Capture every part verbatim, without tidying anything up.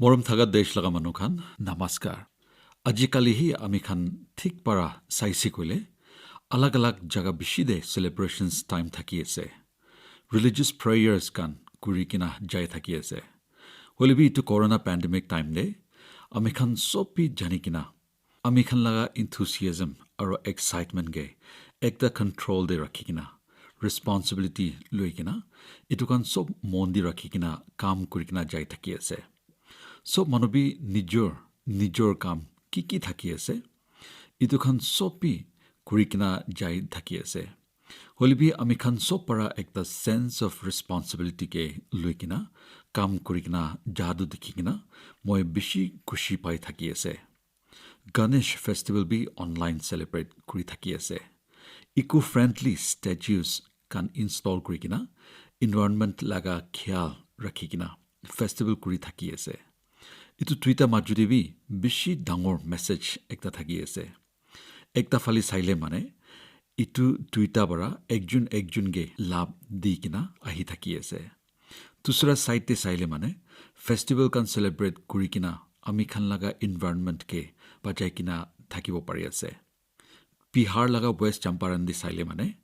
Morom thaga desh laga manu khan, namaskar. Ajikali hi ami khan thik para saise koile, alag alag jaga bishi de celebrations time thaki ase. Religious prayers khan kuri kena jai thaki ase. Hoile bi itu corona pandemic time de, ami khan sob bi jani kena, ami khan laga enthusiasm aro excitement ke ekta control de rakhi kena, responsibility loi kena, itu khan sob mon di rakhi kena kam kuri kena jai thaki ase. Sob manu bi nijor, nijor kam ki ki thaki ase, itu khan sob bi kuri kena jai thaki ase. Hoile bi ami khan sob para ekta sense of responsibility ke loi kena, kam kuri kena, jadu dikhi kena, moi bishi khushi pai thaki ase. Ganesh festival bi online celebrate kuri thaki ase. Eco-friendly statues khan install kuri kena, environment laga khayal rakhi kena, festival kuri thaki ase. Itu duita majute bi bishi dangor message ekta thaki ase. Ekta phale saile mane, itu duita para ekjun ekjun ke lab di kena ahi thaki ase. Dusra side te saile mane, festival khan celebrate kuri kena ami khan laga environment ke bachai kena thakibo pari ase. Bihar laga West Champaran de saile mane,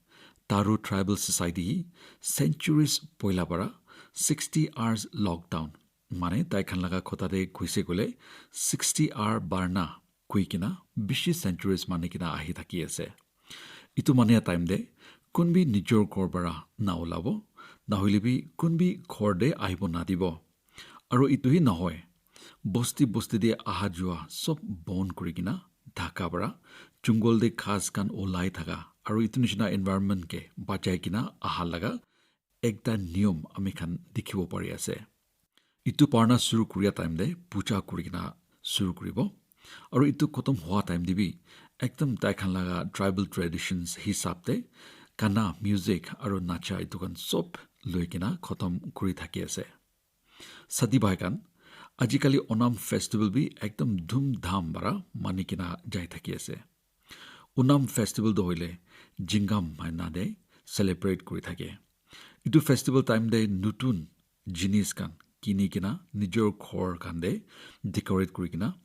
Taro Tribal Society hi centuries poila para sixty hours lockdown, mane tai khan laga khota de kuise koile sixty hour barna kui kena bishi centuries mani kena ahi thaki ase. Itu mania time de kun bi nijor ghor para na ulabo, na hoile bi kun bi ghor de ahibo na dibo. Aro itu hi nohoi, bosti bosti de aha jua sob bon kuri kena, dhaka para, jungle de ghas khan ulai thaka, aro itu nishina environment ke bachai kena aha laga ekta niyom ami khan dikhibo pari ase. Itu parna suru kuria time de puja kuri kena suru kuribo. Aro itu khotom hoa time de bi ekdam tai khan laga tribal traditions hisab de gana, music aro nacha itu khan sob loi kena khotom kuri thaki ase. Sadi bhai khan, ajikali Onam festival bi ekdam dhum dham para mani kena jai thaki ase. Onam festival do hoile Jingam maina de celebrate kuri thake. Itu festival time de nutun jinis khan kini kena nijor ghor khan de decorate kuri kena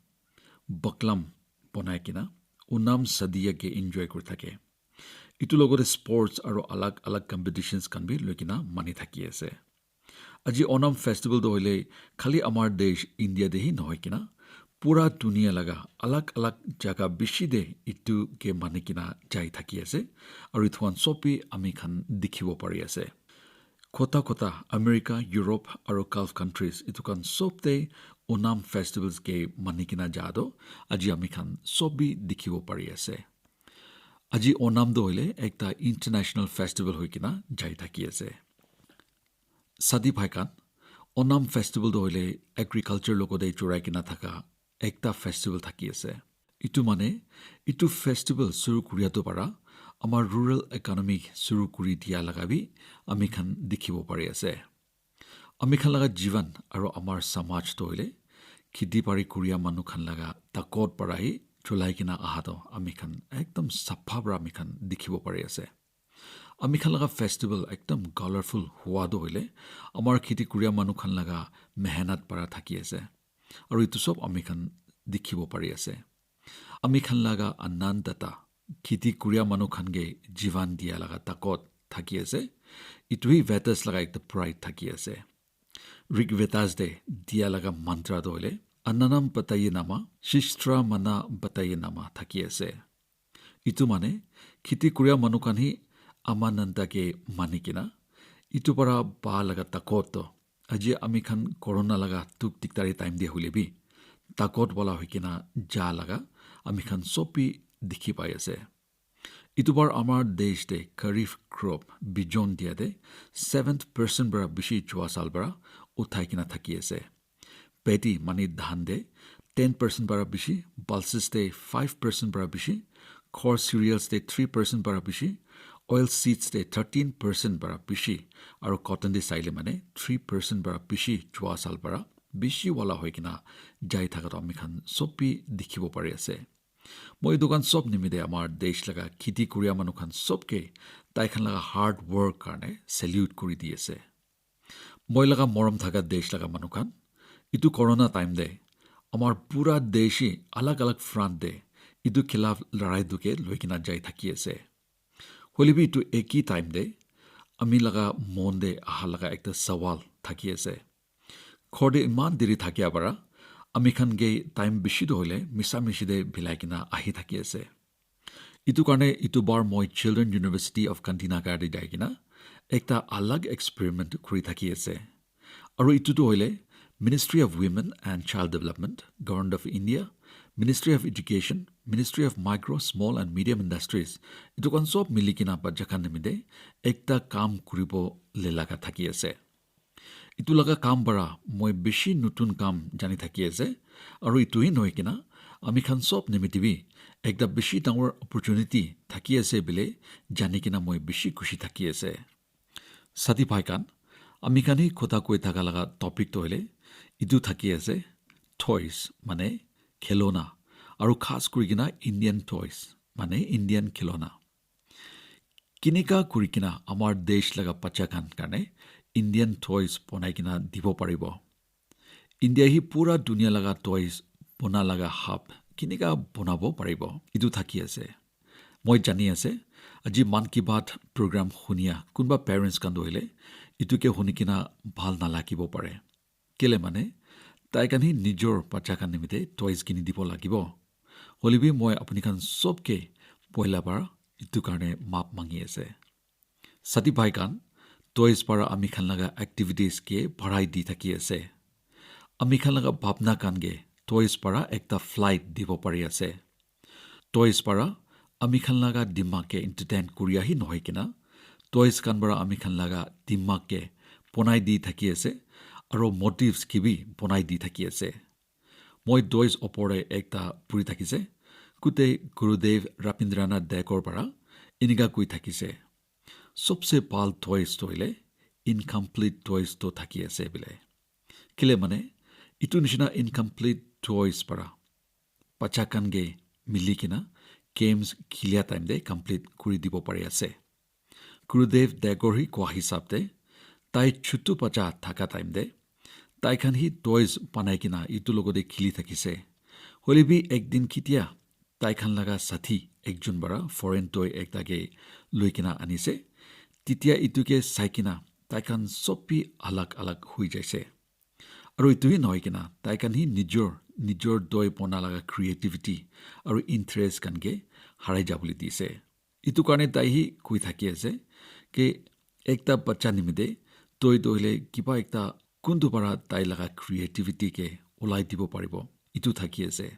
baklam bonai kena Onam Sadiya ke enjoy kuri thake. Itu logote sports aro alag alag competitions khan bi loi kena mani thaki ase. Aji Onam festival do hoile khali amar desh India de hi nohoi kena pura dunia laga alag alag jaga bishi de itu ke mani kena jai thaki ase. Aro itu khan sob bi ami khan dikhibo pari ase. Kota kota America, Europe aro Gulf countries itu khan sob de Onam festivals ke mani kena ja do aji ami khan sob bi dikhibo pari ase. Aji Onam do hoile ekta international festival hoi kena jai thaki ase. Sadi bhai khan, Onam festival do hoile agriculture logote jurai kena thaka ekta festival thaki ase. Itu mane, itu festival suru kuria to para, amar rural economy suru kuri dia laga bi ami khan dikhibo pari ase. Ami khan laga jivan aro amar samaj to hoile, kheti bari kuria manu khan laga takot para hi cholai kena aha to ami khan ekdam sapha para ami khan dikhibo pari ase. Ami khan laga festival ekdam colorful hua to hoile, amar kheti kuria manu khan laga mehnat para thaki ase. Aro itu sob ami khan dikhibo pari ase. Ami khan laga annadata, kheti kuria manu khan ke jivan dia laga takot thaki ase. Itu hi Vedas laga ekta pride thaki ase. Rig Vedas de dia laga mantra to hoile, Annanam pataye nama, shistra mana pataye nama thaki ase. Itu mane, kheti kuria manu khan hi ama nanda ke mani kena, itu para pa laga takot to, aji ami khan corona laga duk diktari time de hoile bi, takot wala hoi kena ja laga, ami khan sob bi dikhi pai ase. Itu bar amar desh de kharif crop bijon dia de seventh percent para bishi jua sal para uthai kena thaki ase. Paddy mane dhan de ten percent para bishi, pulses de five percent para bishi, khor cereals de three percent para bishi, oil seeds de thirteen percent para bishi, aro cotton de saile mane three percent para bishi jua sal para bishi wala hoi kena jai thaka to ami khan sob bi dikhibo pari ase. Moi itu khan sob nimite amar desh laga kheti kuria manu khan sob ke tai khan laga hard work karne salute kuri di ase. Moi laga morom thaka desh laga manu khan, Itu corona time te amar pura desh hi alag alag front te itu khilaf larai duke loikena jai thaki ase. Hoilebi itu eki time te ami laga mon te aha laga ekta sawal thaki ase. Ghor te iman diri thakia para ami khan ke time bishi tu hoile misa mishi te bilai kena ahi thaki ase. Itu karne itu bar moi Children University of Gandhinagar te jai kena ekta alag experiment kuri thaki ase. Aru itu tu hoile Ministry of Women and Child Development, Government of India, Ministry of Education, Ministry of Micro, Small and Medium Industries, itu khan sob mili kena bacha khan nimite ekta kam kuribo le laga thaki ase. Itu laga kam para moi bishi nutun kam jani thaki ase. Aru itu hi nohoi kena ami khan sob nimite bi ekta bishi dangor opportunity thaki ase bile jani kena moi bishi khushi thaki ase. Sati bhai khan, ami khan hi khota koi thaka laga topic to hoile itu thaki ase, toys mane khelona, aru khas kuri kena Indian toys mane Indian khelona. Kinika kuri kena amar desh laga bacha khan karne Indian toys bonai kena dibo paribo. India hi pura dunia laga toys bona laga hub kinika bonabo paribo itu thaki ase. Moi jani ase aji Mann Ki Baat program hunia kunba parents khan tu hoile itu ke huni kena bhal nalagibo pare. Kele mane tai khan hi nijor bacha khan nimite toys kini dibo lagibo. Hoilebi moi apuni khan sob ke poila bar itu karne maap mangi ase. Sati bhai khan, toys para ami khan laga activities ke barai di thaki ase. Ami khan laga bhabna khan ke toys para ekta flight dibo pari ase. Toys para ami khan laga dimag ke entertain kuri ahi nohoi kena, toys khan para ami khan laga dimag ke bonai di thaki ase, aro motifs ke bi bonai di thaki ase. Moi toys opor te ekta puri thakise, kute Gurudev Rabindranath Tagore para enika koi thakise, sobse bhal toys to hoile incomplete toys to thaki ase bile. Kile mane, itu nishina incomplete toys para bacha khan ke mili kena games khilia time te complete kuri dibo pari ase. Gurudev Tagore hi koa hisab te, tai chutu bacha thaka time te, tai khan hi toys banai kena itu logote khili thakise. Hoile bi ekdin kitia tai khan laga sathi ekjon para foreign toy ekta ke loi kena anise. Titia itu ke sai kena tai khan sob bi alag alag hui jaise. Aru itu hi nohoi kena tai khan hi nijor, nijor toy bona laga creativity aru interest khan ke harai jabole dise. Itu karne tai hi koi thaki ase ke ekta bacha nimite toy toh hoile kiba ekta kuntu para tai laga creativity ke ulai dibo paribo. Itu thaki ase.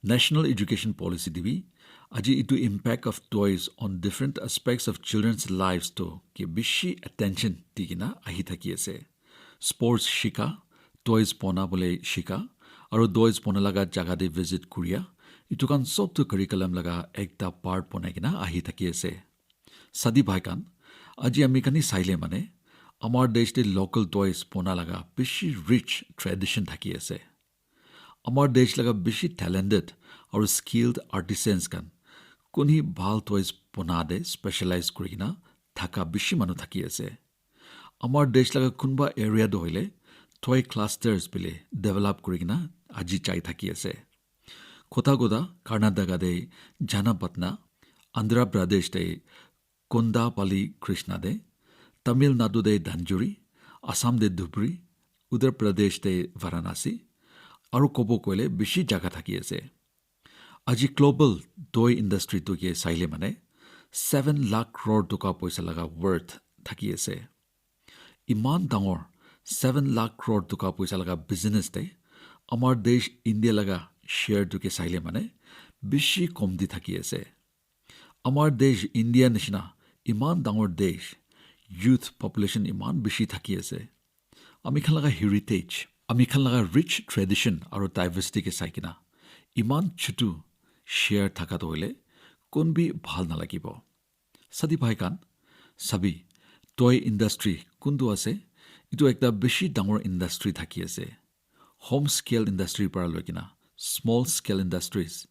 National Education Policy te bi aji itu impact of toys on different aspects of children's lives to ke bishi attention di kena ahi thaki ase. Sports shika, toys bona bole shika, aru toys bona laga jaga te visit kuria, itu khan sob tu curriculum laga ekta part bonai kena ahi thaki ase. Sadi bhai khan, aji ami khan hi saile mane, amar desh te local toys bona laga bishi rich tradition thaki ase. Amar desh laga bishi talented aru skilled artisans khan kun hi bhal toys bona te specialize kuri kena thaka bishi manu thaki ase. Amar desh laga kunba area tu hoile toy clusters bile develop kuri kena aji chai thaki ase. Kotha kotha Karnataka te Janapatna, Andhra Pradesh te Kondapalli Krishna te, Tamil Nadu te Danjuri, Assam te Dhubri, Uttar Pradesh te Varanasi, aru kobo koile bishi jaga thaki ase. Aji global toy industry tu ke saile mane seven lakh crore toka poisa laga worth thaki ase. Iman dangor seven lakh crore toka poisa laga business te amar desh India laga share tu ke saile mane bishi kom di thaki ase. Amar desh India nishina iman dangor desh, youth population iman bishi thaki ase. Ami khan laga heritage, ami khan laga rich tradition aru diversity ke sai kena iman chutu share thaka toh hoile kun bi bhal nalagibo. Sadi bhai khan, sabi, toy industry kuntu ase, itu ekta bishi dangor industry thaki ase. Home scale industry para loi kena, small scale industries,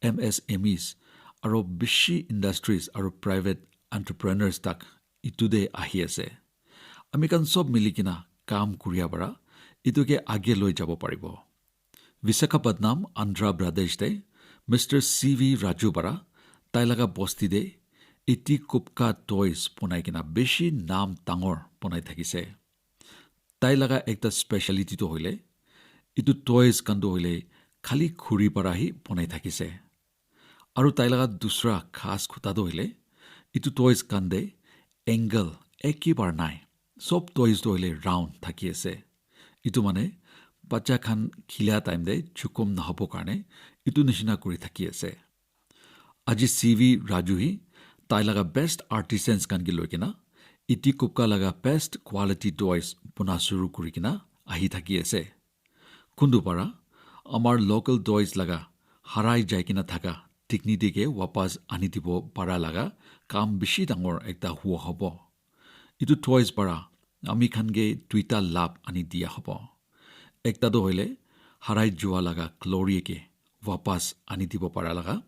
M S M Es, aru bishi industries aru private entrepreneurs tak itu te ahi ase. Ami khan sob mili kena kam kuria para etu ke age loi jabo paribo. Visakhapatnam, Andhra Pradesh te Mister C V Raju para tai laga bosti te iti kupka toys bonai kena bishi naam dangor bonai thakise. Tai laga ekta speciality tu hoile, etu toys khan tu hoile khali khuri para hi bonai thakise. Aru tai laga dusra khas khuta tu hoile, etu toys khan te angle ekebar nai. Sob toys tu hoile round thaki ase. Etu mane bacha khan khila time te chukum nahobo karne etu nishina kuri thaki ase. Aji C V Raju hi tai laga best artisans khan ke loi kena iti kupka laga best quality toys bona suru kuri kena ahi thaki ase. Kundu para amar local toys laga harai jai kena thaka dignity ke wapas ani dibo para laga kam bishi dangor ekta hua hobo. Etu toys para ami khan ke duita lab ani dia hobo. Ekta tu hoile harai jua laga glory ke wapas ani dibo para laga,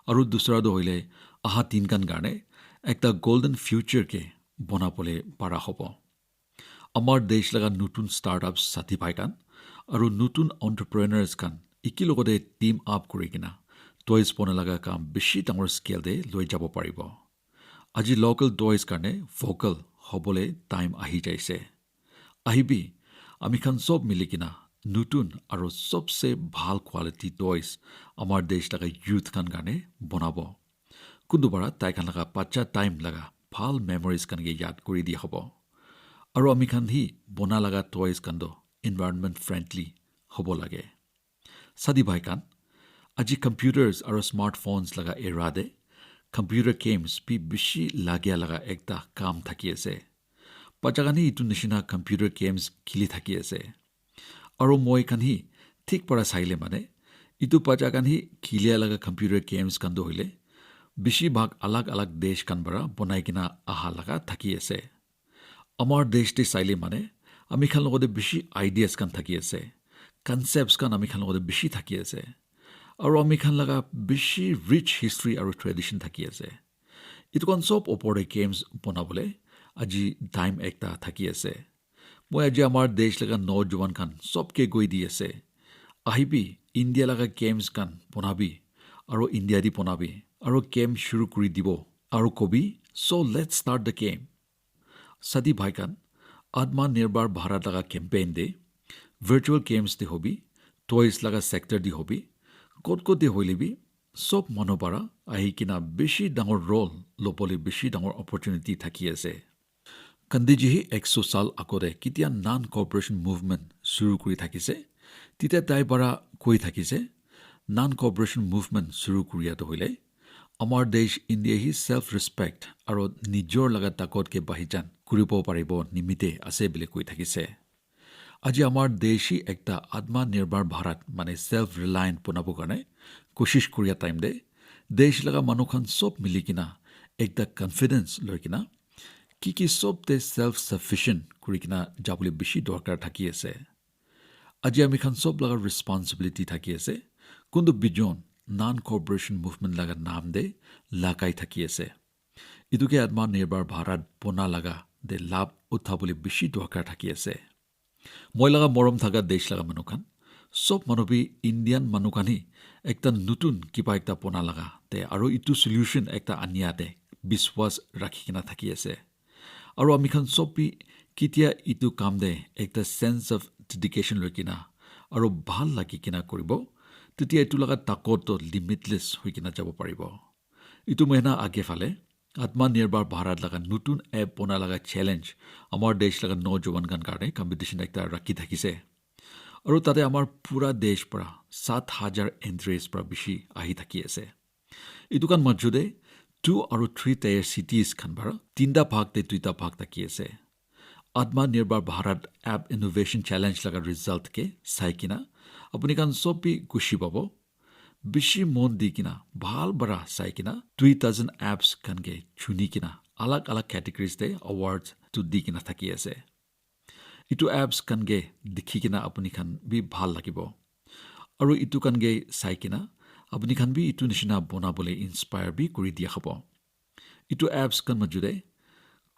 aru dusra tu hoile aha din khan karne ekta golden future ke bonabole para hobo. Amar desh laga nutun startups sati bhai khan aru nutun entrepreneurs khan eki logote team up kuri kena toys bona laga kam bishi dangor scale te loi jabo paribo. Aji local toys karne vocal hobole time ahi jaise. Ahibi, ami khan sob mili kena nutun aru sobse bhal quality toys amar desh laga youth khan karne bonabo. Kundu para tai khan laga bacha time laga bhal memories khan ke yad kuri di hobo. Aru ami khan hi bona laga toys khan to environment friendly hobo lage. Sadi bhai khan, aji computers aru smartphones laga era de computer games bi bishi lagia laga ekta kam thaki ase. Bacha khan hi etu nishina computer games khili thaki ase. Aru moi khan hi thik para saile mane, etu bacha khan hi khilia laga computer games khan tu hoile bishi bhag alag alag desh khan para bonai kena aha laga thaki ase. Amar desh te saile mane, ami khan logote bishi ideas khan thaki ase, concepts khan ami khan logote bishi thaki ase, aru ami khan laga bishi rich history aru tradition thaki ase. Etu khan sob opor te games bonabole aji time ekta thaki ase. Moi aji amar desh laga nojowan khan sob ke goi di ase, ahibi India laga games khan bonabi, aru India di bonabi, aru game shuru kuri dibo, aru kobi, "So let's start the game." Sadi bhai khan, Atma Nirbhar Bharat laga campaign de virtual games de hobi, toys laga sector de hobi, kot kot de hoile bi sob manu para ahi kena bishi dangor role lobole bishi dangor opportunity thaki ase. Gandhiji hi ekso sal agore ketia non cooperation movement shuru kuri thakise, tita tai para koi thakise, non cooperation movement shuru kuriya to hoile amar desh India hi self respect aro nijor laga takot ke bahijan kuribo paribo nimite ase bile koi thakise. Aji amar desh hi ekta Atma Nirbhar Bharat mane self reliant bonabo karne koshish kuriya time de desh laga manu khan sob mili kena ekta confidence loi kena ki ki sob te self sufficient kuri kena jabole bishi dorkar thaki ase. Aji ami khan sob laga responsibility thaki ase, kuntu bijon non cooperation movement laga naam de lagai thaki ase. Etu ke Atma Nirbhar Bharat bona laga de labh uthabole bishi dorkar thaki ase. Moi laga morom thaka desh laga manu khan, sob manu bi Indian manu khan hi ekta nutun kiba ekta bona laga de aro etu solution ekta ania de biswas rakhi kena thaki ase. Aro ami khan sob bi ketia etu kam de ekta sense of dedication loi kena aro bhal lagi kena kuribo, tetia etu laga takot to limitless hoi kena jabo paribo. Etu mohina age phale Atma Nirbhar Bharat laga nutun app bona laga challenge amar desh laga nojowan khan karne competition ekta rakhi thakise. Aru tate amar pura desh para sat hajar entries para bishi ahi thaki ase. Etu khan majot de two aru three tier cities khan para tinta bhag te duita bhag thaki ase. Atma Nirbhar Bharat App Innovation Challenge laga result ke sai kena apuni khan sob bi khushi pabo. Bishi mon di kena bhal para sai kena three thousand apps khan ke chuni kena alag alag categories te awards tu di kena thaki ase. Etu apps khan ke dikhi kena apuni khan bi bhal lagibo. Aru etu khan ke sai kena apuni khan bi etu nishina bona bole inspire bi kuri dia hobo. Etu apps khan majot de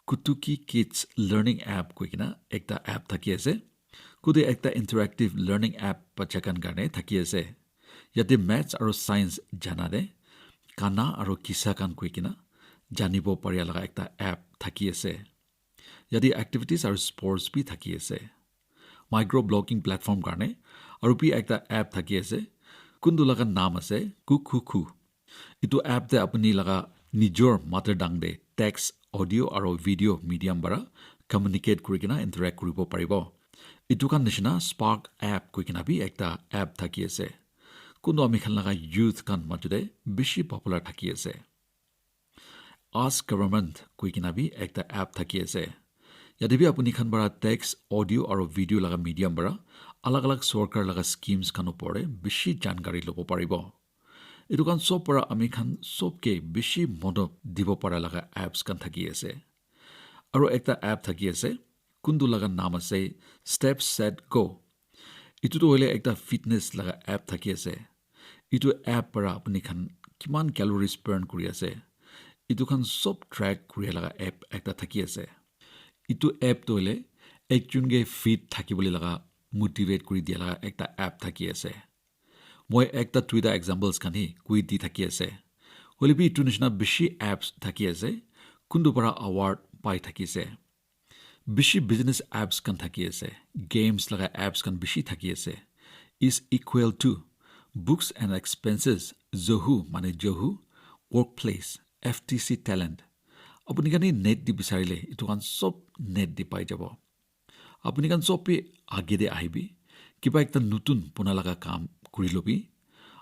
Kutuki Kids Learning App koi kena ekta app thaki ase. Kude ekta interactive learning app bacha khan karne thaki ase. Yate maths aro science jana de kana aro kisa khan koi kena janibo paria laga ekta app thaki ase. Yate activities aro sports bi thaki ase. Micro blogging platform karne aro bi ekta app thaki ase. Kundu laga naam ase Kukuku. Itu app te apuni laga nijor mother tongue te text, audio aro video medium para communicate kuri kena interact kuribo paribo. Itu khan nishina Spark app koi kena bi ekta app thaki ase. Kundu ami khan laga youth khan maju te bishi popular thaki ase. Ask Government koi kena bi ekta app thaki ase. Yate bi apuni khan para text, audio aro video laga medium para alag alag sorkar laga schemes khan upor te bishi jankari lobo paribo. Itu khan sob para ami khan sob ke bishi modot dibo para laga apps khan thaki ase. Aro ekta app thaki ase, kuntu laga naam ase Step Set Go. Itu tu hoile ekta fitness laga app thaki ase. Itu app para apuni khan kiman calories burn kuri ase, itu khan sob track kuri laga app ekta thaki ase. Itu app tu hoile ekjon ke fit thaki bole laga motivate kuri dia laga ekta app thaki ase. Moi ekta duita examples khan hi koi di thaki ase. Hoile bi itu nishina bishi apps thaki ase, kuntu para award pai thaki ase. Bishi business apps khan thaki ase, games laga apps khan bishi thaki ase. Is equal to books and expenses, Zoho mane Zoho, workplace, F T C talent. Apuni khan hi net di bisarile itu khan sob net di pai jabo. Apuni khan sob bi age de ahibi, kiba ekta nutun bona laga kam kuri lobi,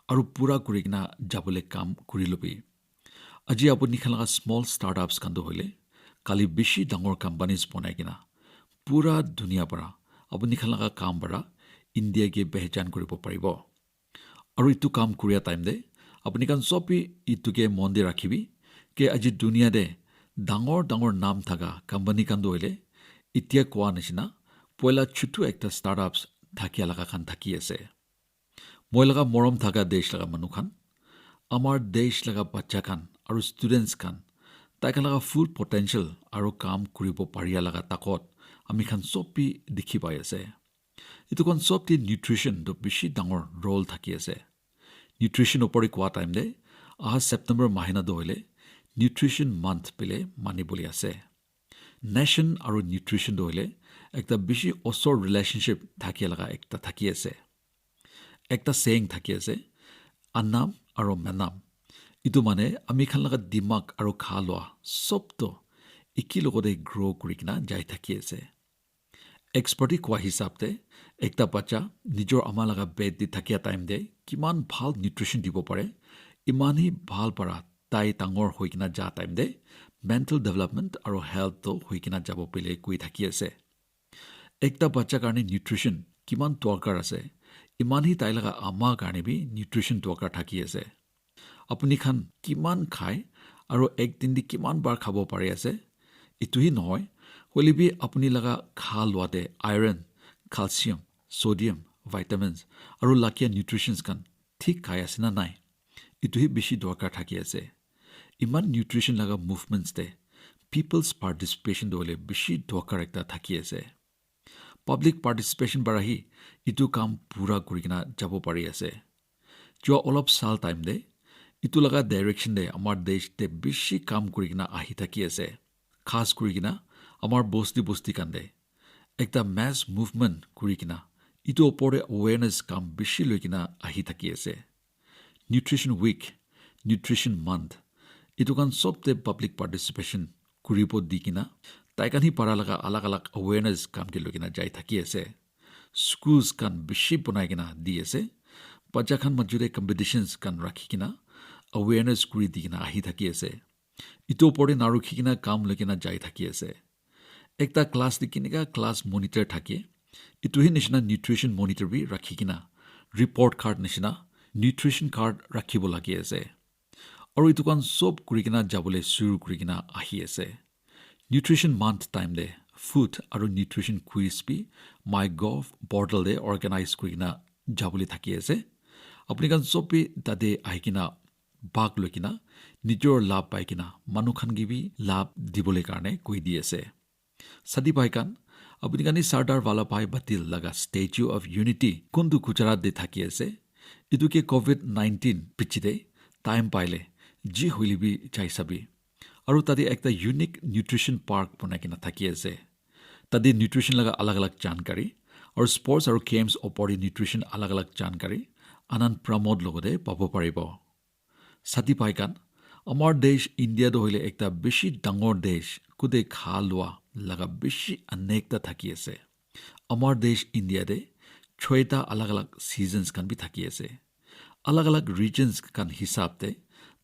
aru pura kuri kena jabole kam kuri lobi. Aji apuni khan laga small startups khan tu hoile, kali bishi dangor companies bonai kena, pura dunia para apuni khan laga kam para India ke pehchan kuribo paribo. Aru itu kam kuria time de, apuni khan sob bi itu ke mon de rakhibi, ke aji dunia de dangor dangor naam thaka company khan tu hoile, itia koa nishina, poila chutu ekta startups thakia laga khan thaki ase. Moi laga morom thaka desh laga manu khan, amar desh laga bacha khan aru students khan, tai khan laga full potential aru kam kuribo paria laga takot ami khan sob bi dikhi pai ase. Itu khan sob te nutrition tu bishi dangor role thaki ase. Nutrition opor te koa time de, aha September mahina tu hoile nutrition month bile mani bole ase. Nation aru nutrition tu hoile ekta bishi osor relationship thakia laga ekta thaki ase. Ekta saying thaki ase, anam aru manam. Itu mane ami khan laga dimag aru kha loa sob to eki logote grow kuri kena jai thaki ase. Expert koa hisab te, ekta bacha nijor ama laga bed te thakia time te kiman bhal nutrition dibo pare, iman hi bhal para tai dangor hoi kena ja time te mental development aru health to hoi kena jabo bile koi thaki ase. Ekta bacha karne nutrition kiman dorkar ase, iman hi tai laga ama karne bi nutrition dorkar thaki ase. Apuni khan kiman khai aru ek din te kiman bar khabo pari ase, itu hi nohoi, hoile bi apuni laga kha loa te iron, calcium, sodium, vitamins aru lagia nutritions khan thik khai ase na nai, itu hi bishi dorkar thaki ase. Iman nutrition laga movements te people's participation tu hoile bishi dorkar ekta thaki ase. Public participation para hi itu kam pura kuri kena jabo pari ase. Jua olop sal time de, itu laga direction de amar desh te bishi kam kuri kena ahi thaki ase. Khas kuri kena amar bosti bosti khan de ekta mass movement kuri kena itu opor te awareness kam bishi loi kena ahi thaki ase. Nutrition Week, Nutrition Month, itu khan sob te public participation kuribo di kena, tai khan hi para laga alag alag awareness kam ke loi kena jai thaki ase. Schools khan bishi bonai kena di ase. Bacha khan maju te competitions khan rakhi kena awareness kuri di kena ahi thaki ase. Itu opor te narukhi kena kam loi kena jai thaki ase. Ekta class te kenika class monitor thake, itu hi nishina nutrition monitor bi rakhi kena report card nishina nutrition card rakhibo lagi ase. Aru itu khan sob kuri kena jabole suru kuri kena ahi ase. Nutrition month time te food aru nutrition quiz bi MyGov portal te organize kuri kena jabole thaki ase. Apuni khan sob bi tate ahi kena bhag loi kena nijor labh pai kena manu khan ke bi labh dibole karne koi di ase. Sadi bhai khan, Apuni khan Sardar Vallabhbhai Patel laga Statue of Unity kuntu Gujarat te thaki ase. Etu ke covid nineteen piche te time paile ji hoile bi jai sabi. Aru tate ekta unique nutrition park banai kena thaki ase. Tate nutrition laga alag alag jankari aru sports aru games opor te nutrition alag alag jankari Anand Pramod logote pabo paribo. Sati bhai khan, amar desh India toh hoile ekta bishi dangor desh, kude kha lua laga bishi anekta thaki ase. Amar desh India te choita alag alag seasons khan bi thaki ase. Alag alag regions khan hisab te,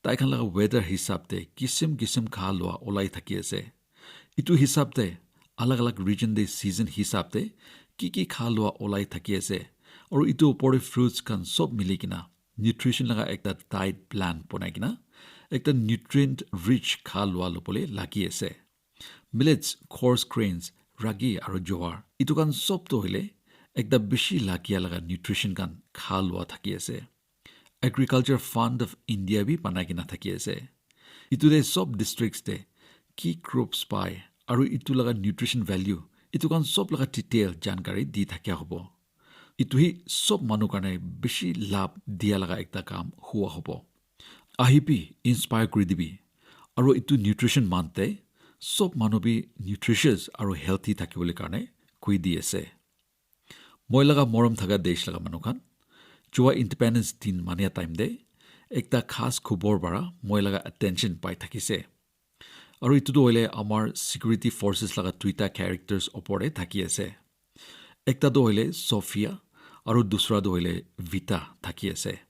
tai khan laga weather hisab te kisim kisim kha lua olai thaki ase. Itu hisab te alag alag region te season hisab te ki ki kha lua olai thaki ase. Aru itu opor te fruits khan sob mili kena nutrition laga ekta diet plan bonai kena ekta nutrient rich kha lua lobole lagi ase. Millets, coarse grains, ragi aru jowar, itu khan sob toh hoile ekta bishi lagia laga nutrition khan kha lua thaki ase. Agriculture Fund of India bi banai kena thaki ase. Itu te sob districts te ki crops pai aru itu laga nutrition value, itu khan sob laga detail jankari di thakia hobo. Itu hi sob manu karne bishi labh dia laga ekta kam hua hobo. Ahibi, inspire kuri dibi. Aru itu nutrition month te sob manu bi nutritious aru healthy thakibole karne koi di ase. Moi laga morom thaka desh laga manu khan, jua Independence Din mania time te ekta khas khobor para moi laga attention pai thakise. Aru itu toh hoile amar security forces laga duita characters opor te thaki ase. Ekta toh hoile Sophia aru dusra toh hoile Vita thaki ase.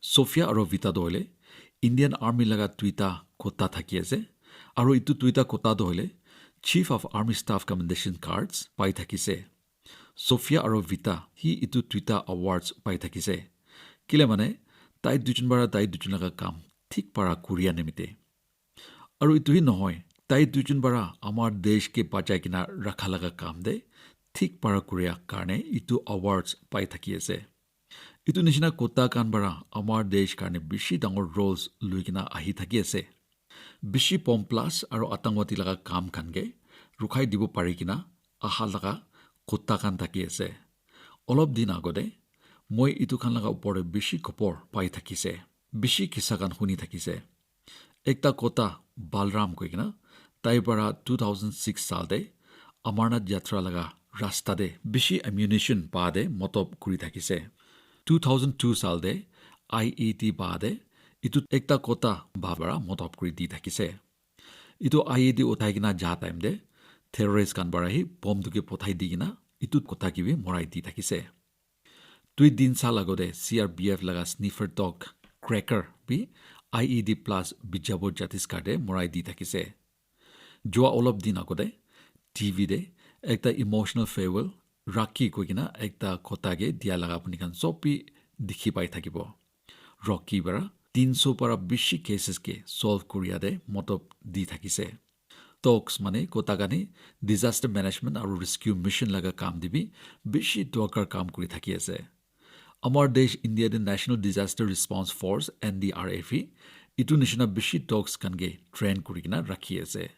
Sophia aru Vita toh hoile Indian Army laga duita kota thaki ase. Aru itu duita kota toh hoile Chief of Army Staff Commendation Cards pai thakise. Sophia aru Vita hi itu duita awards pai thakise. Kile mane tai duijon para tai duijon laga kam thik para kuria nimite. Aru itu hi nohoi, tai duijon para amar desh ke bachai kena rakha laga kam de thik para kuria karne itu awards pai thaki ase. Itu nishina kota khan para amar desh karne bishi dangor roles lui kena ahi thaki ase. Bishi bomb blast aru atangwadi laga kam khan ke rukhai dibo pari kena aha laga kota khan thaki ase. Olop din agode moi itu khan laga upor te bishi khobor pai thakise, bishi kisa khan huni thakise. Ekta kota Balram koi kena tai para two thousand six sal te Amarnath Yatra laga rasta te bishi ammunition pa de motob kuri thakise. Two thousand two sal te I E D pa de itu ekta kota ba para motob kuri di thakise. Itu I E D uthai kena ja time te terrorist khan para hi bomb tu ke pothai di kena itu kota ke bi morai di thakise. Dui din sal agode C R P F laga sniffer dog Cracker bi I E D blast Bijapur Chhattisgarh te morai di thakise. Jua olop din agode T V te ekta emotional farewell Rocky koi kena ekta kota ke dia laga apuni khan sob bi dikhi pai thakibo. Rocky para tinso para bishi cases ke solve kuria de motob di thakise. Dogs mane kota khan hi disaster management aru rescue mission laga kam de bi bishi dorkar kam kuri thaki ase. Amar desh India te National Disaster Response Force, N D R F, hi itu nishina bishi dogs khan ke train kuri kena rakhi ase.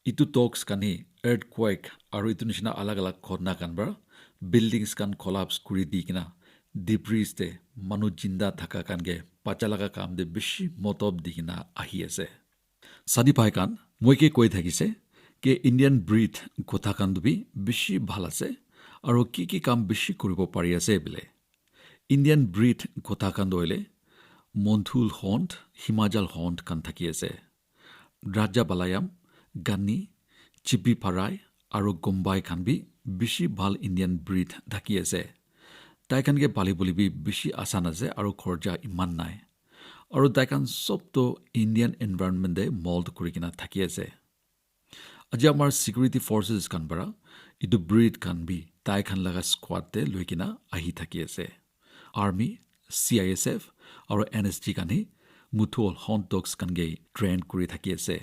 Itu dogs khan hi earthquake aru itu nishina alag alag ghotna khan para buildings khan collapse kuri di kena debris te manu jinda thaka khan ke bacha laga kam te bishi motob di kena ahi ase. Sadi bhai khan, moi ke koi thakise ke Indian breed kotha khan tu bi bishi bhal ase, aro ki ki kam bishi kuribo pari ase bile. Indian breed kotha khan tu hoile Monthul Hond, Himachal Hond khan thaki ase. Raja Balayam, Gani, Chipi Parai, aro Gombai khan bi bishi bhal Indian breed thaki ase. Tai khan ke pali bole bi bishi asan ase aro khorcha iman nai. Aro tai khan sob to Indian environment te mold kuri kena thaki ase. Aji amar security forces khan para etu breed khan bi tai khan laga squad te loi kena ahi thaki ase. Army, C I S F aro N S G khan hi Muthol Hound Dogs khan ke train kuri thaki ase.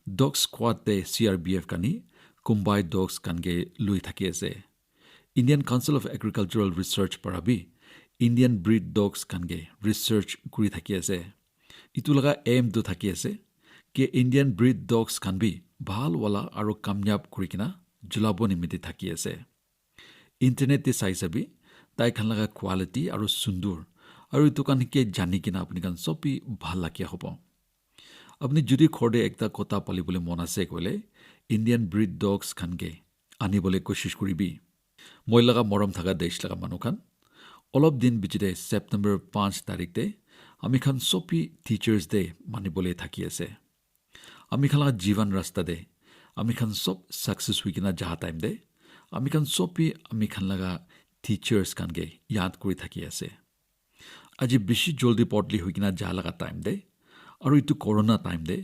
Dog squad te C R B F khan hi Kumbai Dogs khan ke loi thaki ase. Indian Council of Agricultural Research para bi Indian breed dogs khan ke research kuri thaki ase. Itu laga aim tu thaki ase ke Indian breed dogs khan bi bhal wala aro kamyab kuri kena julabo nimite thaki ase. Internet te sai sabi, tai khan laga quality aru sundur, aru etu khan ke jani kena apni khan sob bi bhal lagia hobo. Apni jodi ghor te ekta kota pali bole mon ase koile, Indian breed dogs khan ke ani bole koshish koribi. Moi laga morom thaka desh laga manu khan, olop din bichite September panch tarik te ami khan sob bi Teachers Day mani bole thaki ase. Ami khan laga jivan rasta te ami khan sob success hoi kena ja time te ami khan sob bi ami khan laga teachers khan ke yaad kori thaki ase. Aji bishi joldi bodli hoi kena ja laga time te aru etu corona time te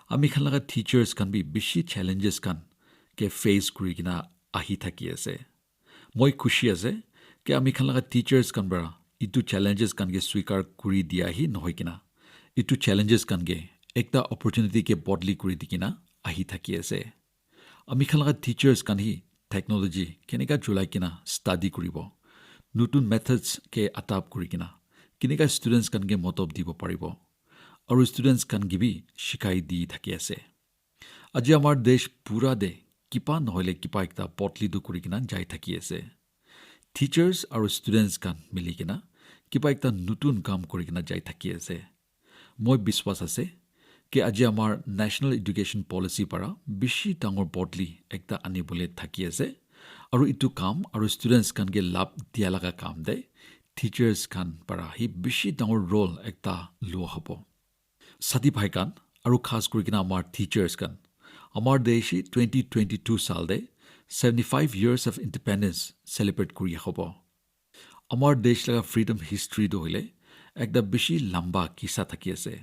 ami khan laga teachers khan bi bishi challenges khan ke face kori kena ahi thaki ase. Moi khushi ase ke ami khan laga teachers khan para etu challenges khan ke swikar kori dia hi nohoi kena etu challenges khan ke ekta opportunity ke bodli kori di kena ahi thaki ase. Ami khan laga teachers khan hi technology keneka julai kena study koribo, nutun methods ke adapt kori kena keneka students khan ke motob dibo paribo, aru students khan ke bi shikai di thaki ase. Aji amar desh pura te kiba nohoile kiba ekta bodli tu kori kena jai thaki ase. Teachers aru students khan mili kena kiba ekta nutun kam kori kena jai thaki ase. Moi biswas ase ke aji amar National Education Policy para bishi dangor bodli ekta ani bole thaki ase. Aru etu kam aru students khan ke lab dia laga kam te teachers khan para hi bishi dangor role ekta lua hobo. Sati bhai khan, aru khas kuri kena amar teachers khan, amar desh hi twenty twenty-two sal te seventy-five years of independence celebrate kuri hobo. Amar desh laga freedom history tu hoile ekta bishi lamba kisa thaki ase.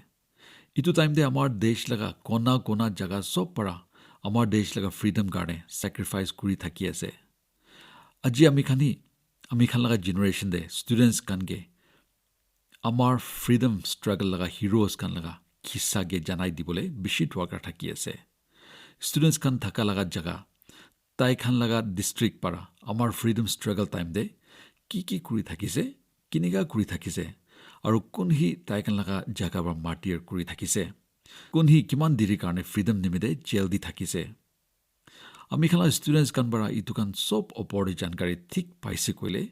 Itu time te amar desh laga kona kona jaga sob para amar desh laga freedom karne sacrifice kuri thaki ase. Aji ami khan hi, ami khan laga generation te students khan ke amar freedom struggle laga heroes khan laga kisa ke janai dibole bishi dorkar thaki ase. Students khan thaka laga jaga, tai khan laga district para amar freedom struggle time te ki ki kuri thakise, kinika kuri thakise, aru kun hi tai khan laga jaga para martyr kuri thakise, kun hi kiman diri karne freedom nimite jail di thakise. Ami khan laga students khan para itu khan sob opor te jankari thik paise koile,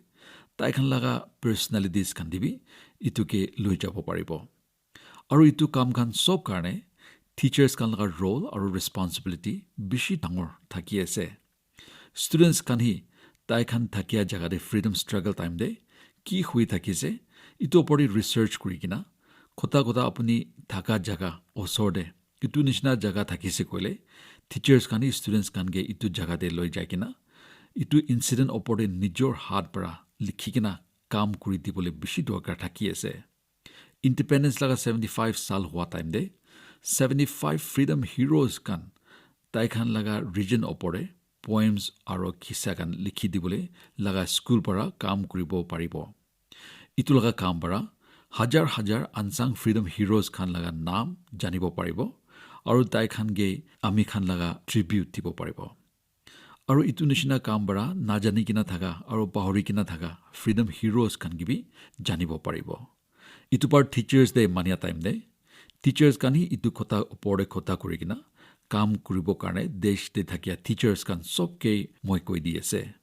tai khan laga personalities khan te bi itu ke loi jabo paribo. Aru itu kam khan sob karne teachers khan laga role aru responsibility bishi dangor thaki ase. Students khan hi tai khan thakia jaga te freedom struggle time te ki hui thakise, itu opor te research kuri kena, kota kota apuni thaka jaga osor te itu nishina jaga thakise koile, teachers khan hi students khan ke itu jaga te loi jai kena, itu incident opor te nijor hath para likhi kena kam kuri dibole bishi dorkar thaki ase. Independence laga seventy-five sal hua time te seventy-five freedom heroes khan tai khan laga region opor te poems aro kisa khan likhi dibole laga school para kam kuribo paribo. Itu laga kam para hajar hajar unsung freedom heroes khan laga naam janibo paribo, aru tai khan ke ami khan laga tribute dibo paribo. Aru itu nishina kam para najani kena thaka aru pahori kena thaka freedom heroes khan ke bi janibo paribo. Itu par Teachers Day mania time te teachers khan hi itu kota opor te kota kuri kena kam kuribo karne desh te thakia teachers khan sob ke moi koi di ase.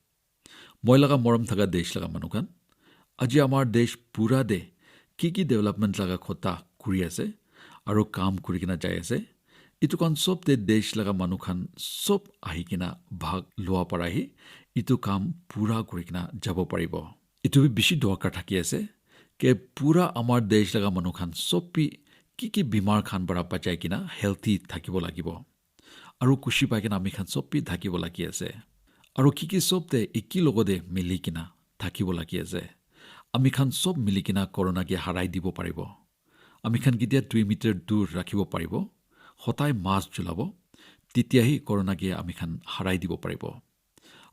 Moi laga morom thaka desh laga manu khan, aji amar desh pura te ki ki development laga kota kuri ase aru kam kuri kena jai ase, itu khan sob te desh laga manu khan sob ahi kena bhag lua para hi itu kam pura kuri kena jabo paribo. Itu bi bishi dorkar thaki ase ke pura amar desh laga manu khan sob bi ki ki bimar khan para bachai kena healthy thakibo lagibo. Aru khushi pai kena ami khan sob bi thakibo lagi ase. Aru ki ki sob te eki logote mili kena thakibo lagi ase. Ami khan sob mili kena corona ke harai dibo paribo. Ami khan ketia dui meter dur rakhibo paribo, hodai mask chulabo, tetia hi corona ke ami khan harai dibo paribo.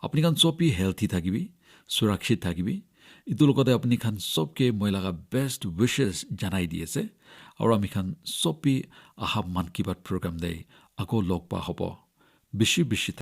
Apni khan sob bi healthy thakibi, surakshit thakibi. Itu logote apni khan sob ke moi laga best wishes janai di ase. Aru ami khan sob bi aha Mann Ki Baat program te ako log pa hobo. Bishi bishi